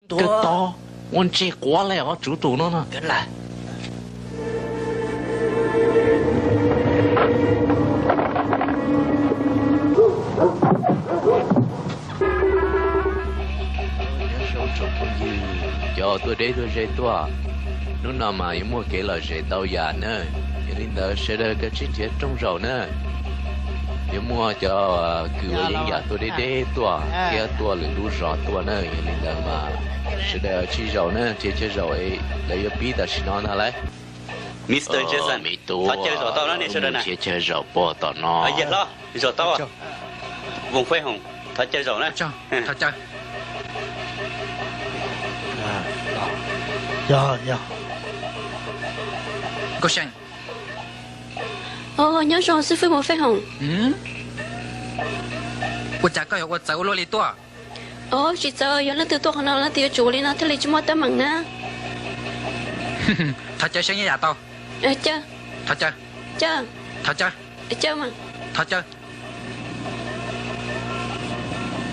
Kawg tod, ua ntsej quav li os, tsuv tus no no. Cov tuaj deb tuaj ze tuaj, hnub no mas yuav muaj kev lom zem ntau yam na. Yog li ntawd sawv daws kav tsij nrhiav rooj zaum na. Yuav muaj cov kws ua yeeb yam tuaj deb deb tuaj thiab tuaj lwm lub zos tuaj na. Yog li ntawd mas sawv daws tsij zaum na, nrhiav chaw zaum es lawv yuav pib tam sim no ntag lauj. Mister Jason, me tub, thov caw zaum tau no ne, sawv daws na. Nrhiav chaw zaum pog tom no. Yawg hlob, zaum tau. Voos Fej Hoom, thov caw zaum na. Thov caw. Nkauj Xyeej. Os, nyob zoo xib fwb Voos Fej Hoom. Ua cas koj yuav ua txawv ua luaj li tuaj? Os, tsis txawv, yog leej twg tuaj qhov no leej twg yuav tsum ua li no thiaj li tsis muaj teeb meem na. Thov caw saib nyob yam tau. Caw. Thov caw. Caw. Thov caw. Caw mas. Thov caw.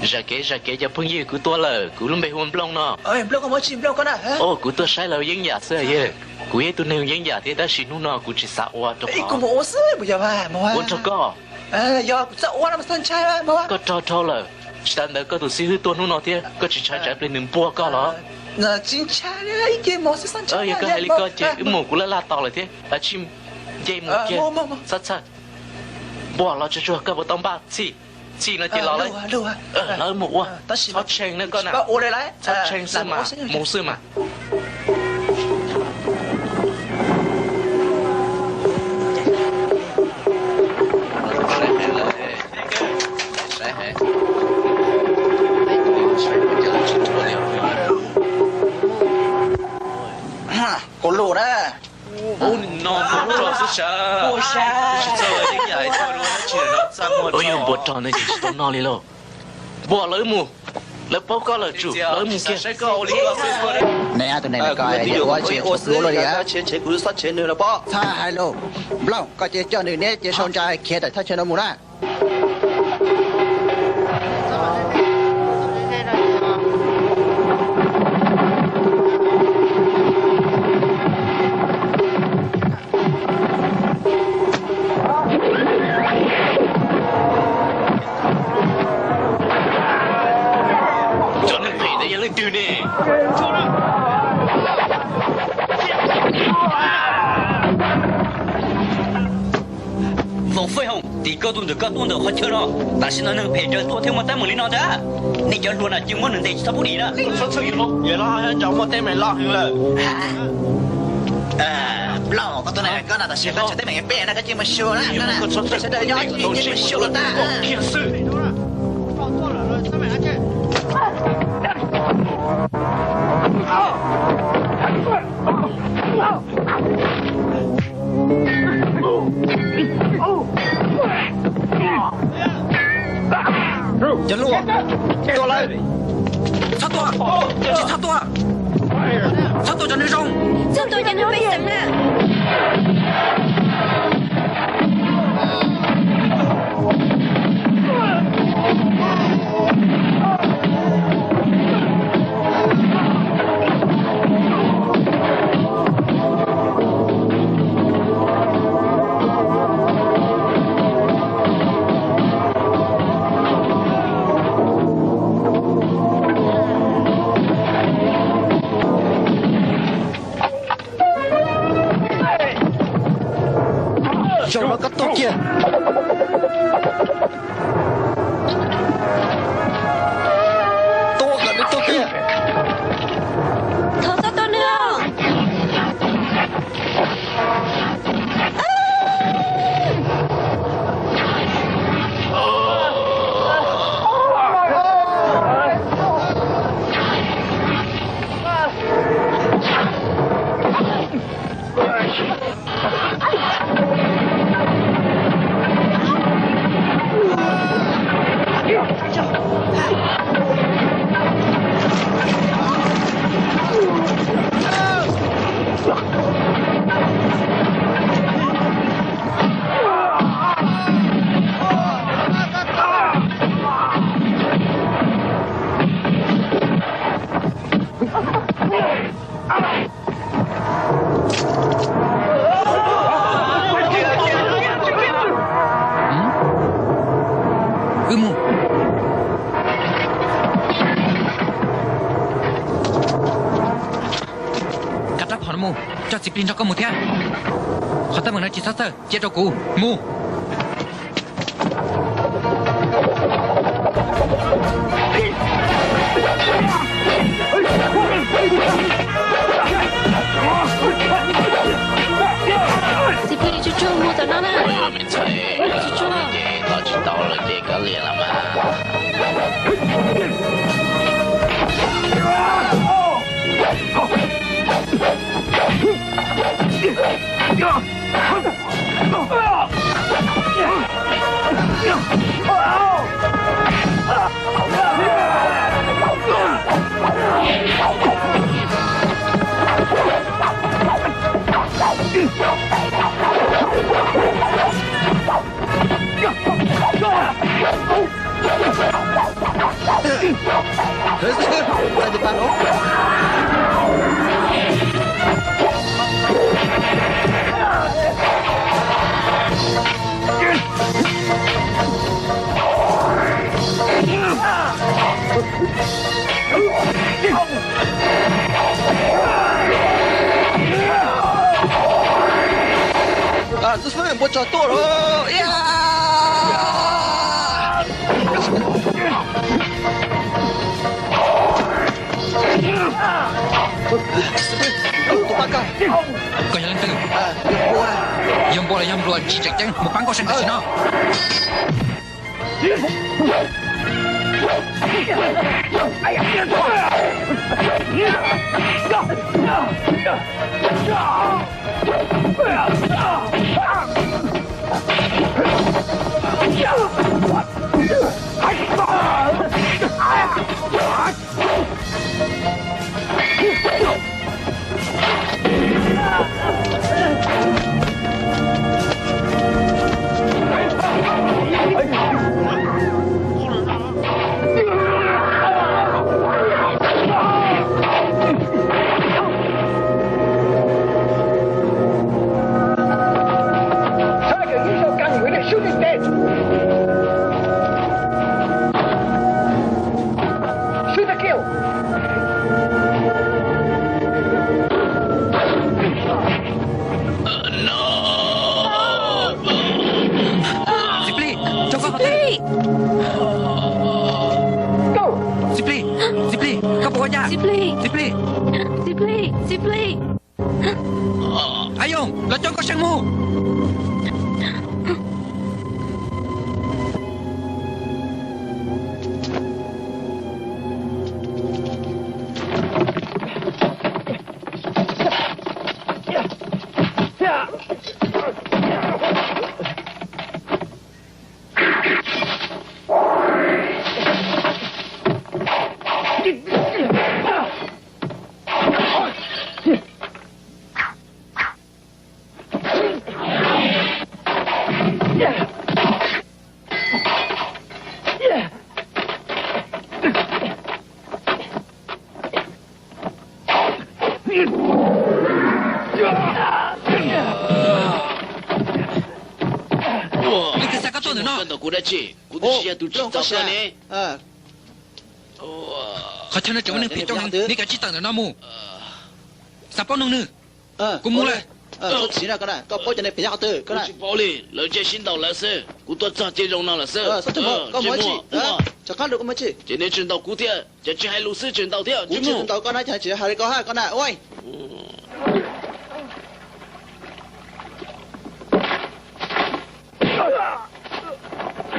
Zam kev, zam kev cov phooj ywg, kuv tuaj lawm, kuv lub npe hu ua Nplooj no. Os, kuv tuaj saib lawv yeeb yam xwb yawg. Kuv yog ib tug neeg yeeb yam thiab tab sis hnub no kuv tsis xav ua rau qhov ua rau koj. Koj rog dhau lawm, tsis tas ntawd koj tus xib hwb tuaj hnub no thiab koj tsis ntshai tsam pliag nws npuaj koj los? Yog koj hais li koj ces wb mus, kuv laj laj tos lawm thiab, cia mus kiag. Txhob txhawj, npuaj los tsuag tsuag, koj puas tau npaj txhij? Txhij no ces los lawm. Lawv mus ua, txhob tshee na koj na. Txhob tshee xwb mas, mus xwb mas. Kuv lus na. Ub, no npuag rog xwb sav. Ub, yog npuag rog no ces tsis tau noj li lauj. Npuag, lawv mus, lawv paub koj lawm, tsum lawv mus kiag. Ne tus neeg ko ua tsis ua luaj li. Txhob hais lus, Nplooj, koj cia coj nws neb cia sau ntsa khiav tawm thaj chaw no mus na. Cov neeg phem ntawd yog leej twg ne? Voos Fej Hoom, tim koj tus ntawm koj tuaj ntawm qhov chaw no, tam sim no neeg phem raws tuaj thiab muaj teeb meem li no ntag. Nej cov hluas no cia muab nws ntes tsis txhob pub dim na. Muaj teeb meem loj heev lawm. Plaub, koj tuaj na, koj no tam sim koj tshuav teeb meem peb na, koj cia mus xyuas na. Sawv daws nyob cia mus xyuas tag. Cov hluas, tua lawv! Txhob tua! Tsis txhob tua! Txhob tua cov neeg zoo! Txhob tua cov neeg pej xeem na! Zaum no koj tuag kiag. Tua kom nws tuag kiag. Thov txhob tua nws. Wb mus. Kav rab phom no mus, coj Txiv Plig nrog koj mus thiab. Qhov teeb meem no tsis txhob txhawj, cia rau kuv mus. Txiv Plig, tsuag tsuag mus tom no na. Tsuag tsuag. Tos tsis tau lawm ces kav liam los mas. Xib Fwb, npua tsog tuaj lawm. Xib Fwb, tus pab koj. Koj yog leej twg? Yog npua los yog npluag tsis tseem ceeb, mus pab nkauj see tam sim no. Tiger, use your gun, you idiot! Shoot him dead! Shoot to kill! Txiv Plig, rau koj qhov twg? Go! Txiv Plig, Txiv Plig, koj puas ua cas? Txiv Plig, Txiv Plig, Txiv Plig, Txiv Plig. Ayoo, los coj nkauj see mus. Leej twg xa koj tuaj ntawm no? Koj ntawm kuv dab tsi? Kuv twb tsis yog tus tsim txom koj ne. Qhov chaw no tseem muaj neeg phem coob heev, nej kav tsij tawm ntawm no mus. Xav paub noog nws. Kuv mus lawm. Koj paub cov neeg phem nyob qhov twg? Kuv tsis paub li, lawv ntshe sib ntaus lawv xwb. Kuv tuaj txog cia zoo no lawm xwb. Ces nej tseem ntaus kuv thiab, ces tsis hais lus xwb tseem ntaus thiab. Kuv tsis ntaus koj na, ces tsis hais li koj hab koj na.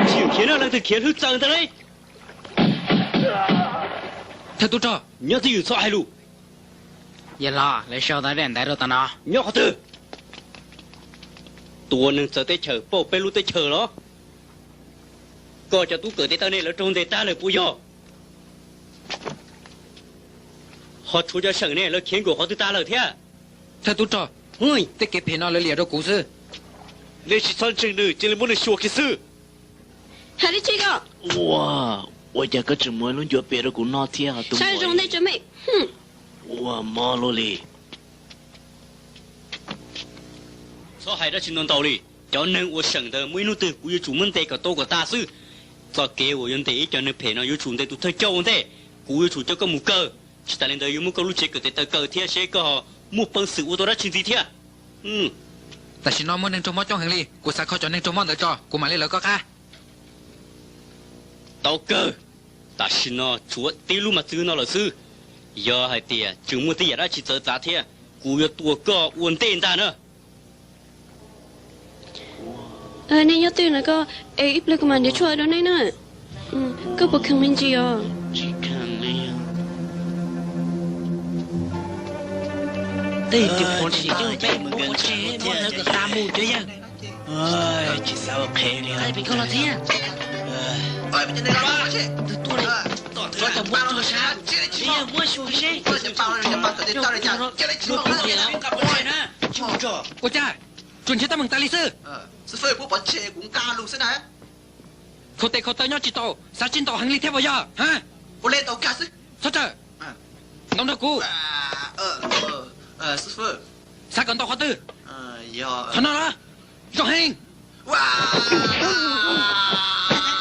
Tsis yog khiav na, leej twg khiav hlwb txaws ntag ne. Thawj tub rog, nyob twj ywm txhob hais lus. Yawg hlob, lawv sau tau daim ntawv rau tom no. Nyob qhov twg? Tua neeg txawv teb chaws pauj peb lub teb chaws los? Koj cov tub kawm tes taw ne lawv raug ntes tag lawm puas yog? Ho tshuav cov seem ne lawv khiav nkaum qhov twg tag lawm thiab? Thawj tub rog, tej kev phem no lawv liam rau kuv xwb. Nej tsis txhob ntseeg nws, cia li muab nws xyuas kiag xwb. Hais li tsis ko. Ua, ua cas koj tseem muab lub ncuav piam rau kuv noj thiab? Saib zoo nej tsev me. Ua mob luaj li. Txhob hais dab tsi ntau ntau li. Cov neeg ua seem ntawd muaj ib hnub twg kuv yuav tsum muab ntes kom tau kom tag xwb. Txoj kev uas yuav ntes ib co neeg phem no yuav tsum ntes tus thawj coj ua ntej. Kuv yuav tsum coj koj mus kaw. Tsis tas li ntawd yuav muab koj lub tsev kawm tes taw kaw thiab seb koj ho muaj peev xwm ua tau dab tsi ntxiv thiab. Tam sim no muaj neeg raug mob coob heev li, kuv xav kho cov neeg raug mob ntawd tso, kuv mam li lawv koj qab. Tau kawg. Tam sim no tshuav tib lub mas txwv no lawm xwb. Yog hais tias tseem muaj tej yam dab tsi txawv txav thiab, kuv yuav tua koj ua ntej ntag na. Nej nyob twg na koj? Es ib pliag kuv mam nrhiav tshuaj rau nej na. Koj puas kheev me ntsis os? Tej tus pov tseg coj peb mus pov tseg, muab hlawv kom tas mus cov yawg. Tsis xav ua qhev li. Pem koj los thiab. Tus tuaj li, txhob coj muab tsuag sab, yawg muab xyuas seb. Ua cas tsuas nrhiav teeb meem tas li xwb? Khaws tes khaws taw nyob tsis tau, xav tsis ntaus heev li thiab puas yog? Txhob rawm, ntaus nrog kuv. Xav kom ntaus qhov twg? Qhov no los zoo heev.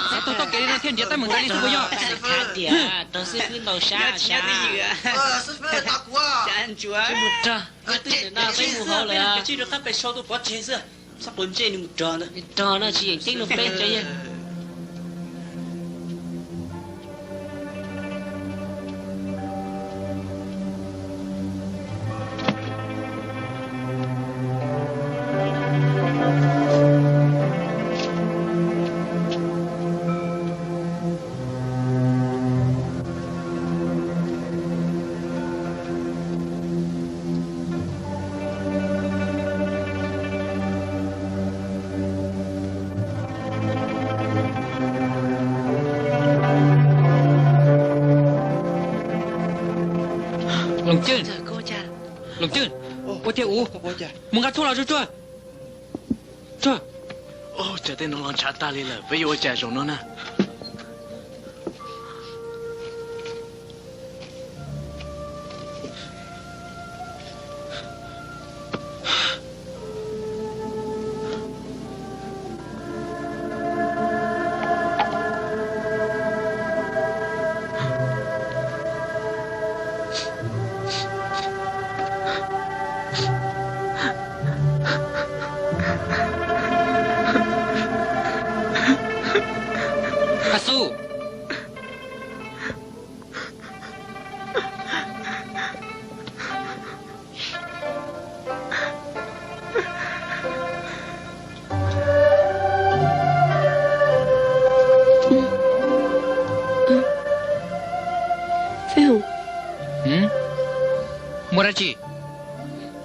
Xav taug txoj kev li no thiaj nrhiav teeb meem tas li xwb puas yog? Rau xib fwb ntaus sab sab. Mus rog, twb ntawm no peb mus hauv lawm. Rog no tsis yeem ceeb rau peb cov yawg. Loos Cwj, Loos Cwj, ua tiag ua, mus nqa tshuaj los tsuag tsuag. Tsuag. Cas tej no los ntshav tag li lawm, peb yuav ua cas zaum no na? A Xu. Fej Hoom, muaj dab tsi?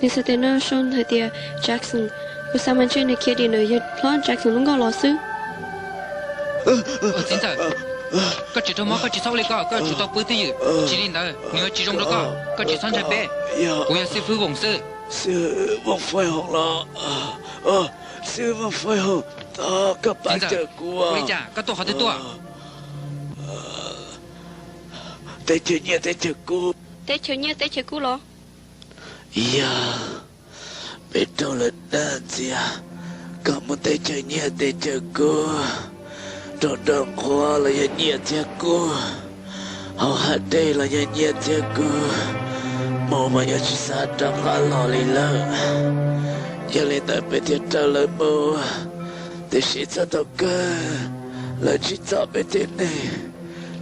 Nws xa tes no sau hais tias Jackson, kuv xav mas ntshe nws khiav dim ntawm yawg hlob Jackson lub nkoj los xwb. Txiv ntxawm, koj tseem raug mob, koj tsis txhob ua li ko, koj yuav tsum tau pw twj ywm, tsis li ntawd nws yuav tsis zoo rau koj, koj tsis txhob ntshai peb. Kuv yog xib fwb Voos xwb. Xib fwb Voos Fej Hoom los? Xib fwb Voos Fej Hoom, thov koj pab cawm kuv. Ua li cas, koj tuaj qhov twg tuaj? Teb chaws nyiaj teb chaws kub. Teb chaws nyiaj teb chaws kub los? Yog, peb raug lawv dag ntxias, kom mus teb chaws nyiaj teb chaws kub, rau nraub nqhuab los yog nyiaj thiab kub, hauv hav dej los yog nyiaj thiab kub, mus mas yuav tsis xav rov qab los li lawm. Yog li ntawd peb thiaj raws lawv mus, tiam sis txog thaum kawg lawv tsis txom peb tib neeg,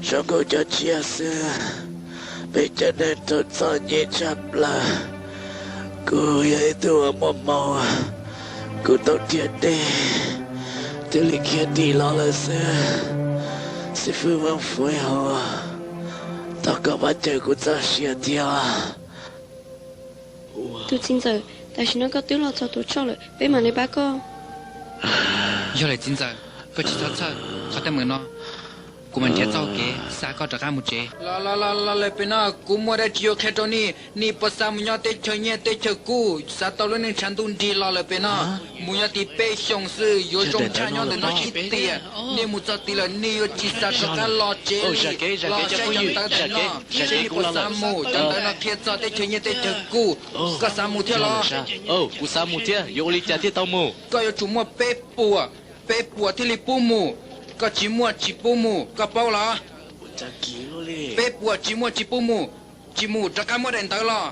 zoo nkaus cov tsiaj xwb. Peb cov neeg raug txom nyem tshaj plaws. Kuv yog ib tug uas muaj hmoo, kuv tau dhia dej thiaj li khiav dim los lawm xwb. Xib fwb Voos Fej Hoom, thov koj pab cawm kuv txoj sia thiab. Tus txiv ntxawm, tam sim no koj twb los txog tuam tshoj lawm, peb mam li pab koj. Yog lawm txiv ntxawm, koj tsis txhob txhawj, qhov teeb meem no kuv Kuv mam nrhiav txoj kev xa koj rov qab mus tsev. Los los los los lawm pem no, kuv muaj dab tsi yuav qhia rau nej. Nej puas xav mus nyob teb chaws nyiaj teb chaws kub, xav tau lub neej tshav ntuj nrig los lawm pem no? Mus nyob tim peb xyoos xwb yuav zoo tshaj nyob ntawm no ib tiam. Nej mus txog tid lawm nej yuav tsis xav rov qab los tsev li. Los saib cov ntawv ntawm no, saib nej puas xav mus. Cov ntawv no qhia txog teb chaws nyiaj teb chaws kub. Koj xav mus thiab los? Kuv xav mus thiab, yuav ua li cas thiaj tau mus? Koj yuav tsum muaj peb puas, peb puas thiaj li pub mus. Koj tsis muaj tsis pub mus, koj paub los? Peb puas tsis muaj tsis pub mus. Tsis mus rov qab muab daim ntawv los.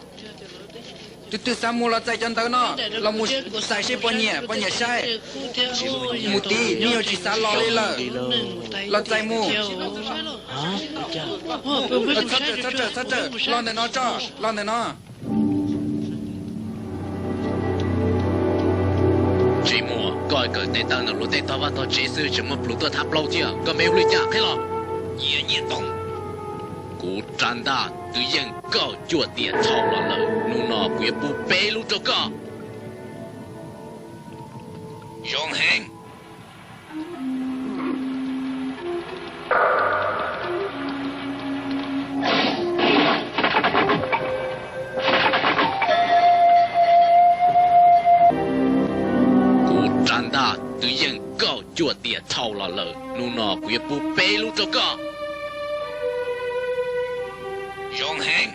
Tus twg xav mus los txais cov ntawv no, los mus txais seb puas nyiam, puas nyiam saib. Mus tid, nej yuav tsis xav los li lawm. Los txais mus. Txhob rawm, txhob rawm, txhob rawm, los ntawm no tso, los ntawm no. Tsis muaj, koj kawm tes taw ntawm luag tej tog vaj tog tsev xwb tseem muaj plhus tuaj thab plaub thiab, koj me ua li cas qhia los? Nyiaj Nyiaj Toog, kuv rab ntaj twb yeej kauj cuaj tiam txhaum los lawm, hnub no kuv yuav pub peb lub rau koj. Zoo heev. Kuv rab ntaj twb yeej kauj cuaj tiam txhaum los lawm, hnub no kuv yuav pub peb lub rau koj. Zoo heev.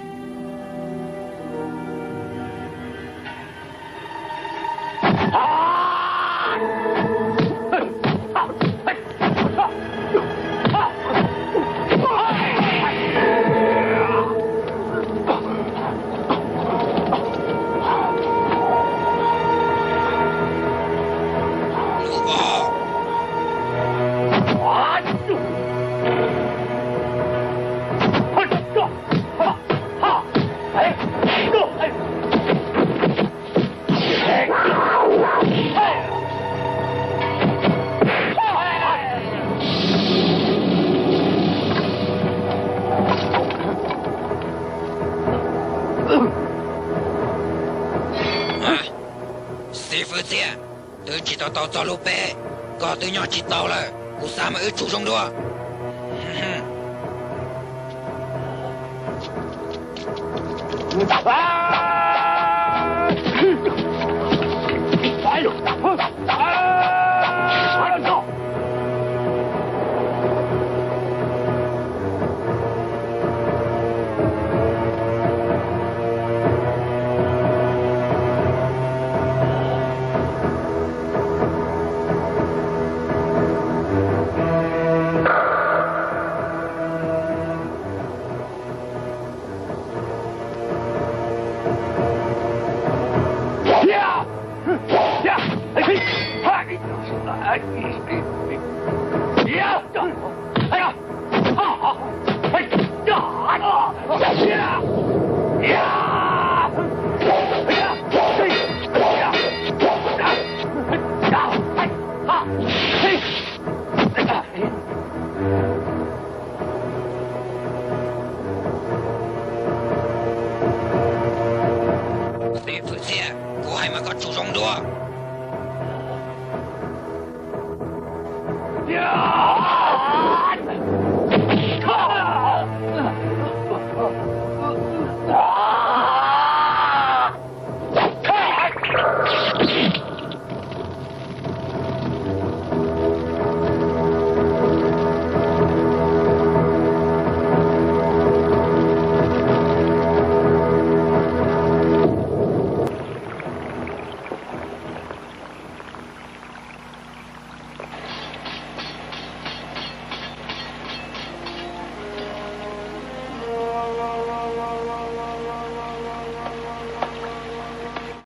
Xib fwb Txiaj, twb tsis tau tau txog lub peb, koj twb nyob tsis tau lawm, kuv xav mas wb tsum zoo dua. Xib fwb Txiaj, kuv hais mas koj tsum zoo dua.